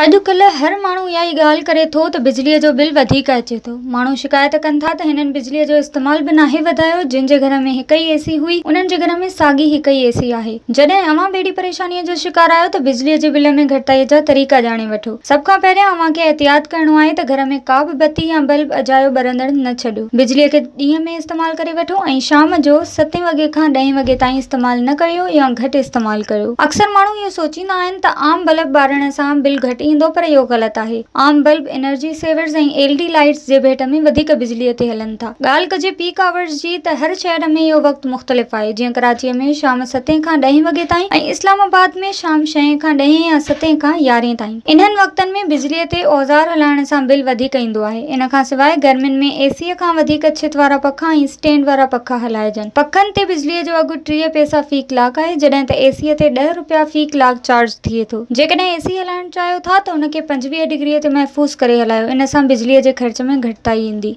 اڄڪلهه هر ماڻهو اها ئي ڳالهه ڪري ٿو ته بجليء جو بل وڌيڪ اچي ٿو. ماڻهو شڪايت ڪن ٿا ته هنن بجليء جو استعمال به ناهي وڌايو، جن جي گهر ۾ هڪ ئي اي سي هئي، انهن جي گهر ۾ ساڳي هڪ ئي اي سي آهي. جڏهن اوهان به اهڙي پريشانيء جو شڪار آهيو ته بجليء جي بل ۾ گهٽتائيء جا طريقا ڄاڻي وٺو. سڀ کان پهريان اوهان کي احتياط ڪرڻو آهي ته گهر ۾ ڪا به بتي يا بلب اجايو ٻرندڙ نه ڇڏيو. بجليء کي ڏينهن ۾ استعمال ڪري وٺو ۽ شام جو ستين وڳي کان ڏهين وڳي تائين استعمال نه ڪريو يا گهٽ استعمال ڪريو. اڪثر ماڻهو اهو سوچيندا آهن ته عام بلب ٻارڻ سان بل گهٽ ايندو پر اهو غلط آهي. عام bulb energy savers ۽ L D lights جي ڀيٽ ۾ وڌيڪ بجليء تي هلن ٿا. ڳالهه ڪجي پيڪ آورز جي ته هر شهر ۾ اهو وقت مختلف آهي جيئن ڪراچيء ۾ شام ستين کان ڏهين وڳي تائين ۽ اسلام آباد ۾ شام ڇهين کان ڏهين يا ستين کان يارهين تائين. انهن وقتن ۾ بجليء تي اوزار هلائڻ سان بل وڌيڪ ايندو آهي. ان کان سواء گرمين ۾ اي سيء کان وڌيڪ ڇت وارا پکا ۽ اسٽينڊ وارا پکا هلائجن. پکن تي بجليء جو اگهه 30 پئسا في ڪلاڪ آهي جڏهن ته اي سيء تي ڏهه رپيا في ڪلاڪ چارج ٿئي ٿو. جيڪڏهن اي سي هلائڻ چاهيو ٿا ته ان کي 25 ڊگريء تي محفوظ ڪري هلايو ان سان بجليء جي خرچ ۾ گهٽتائي ايندي.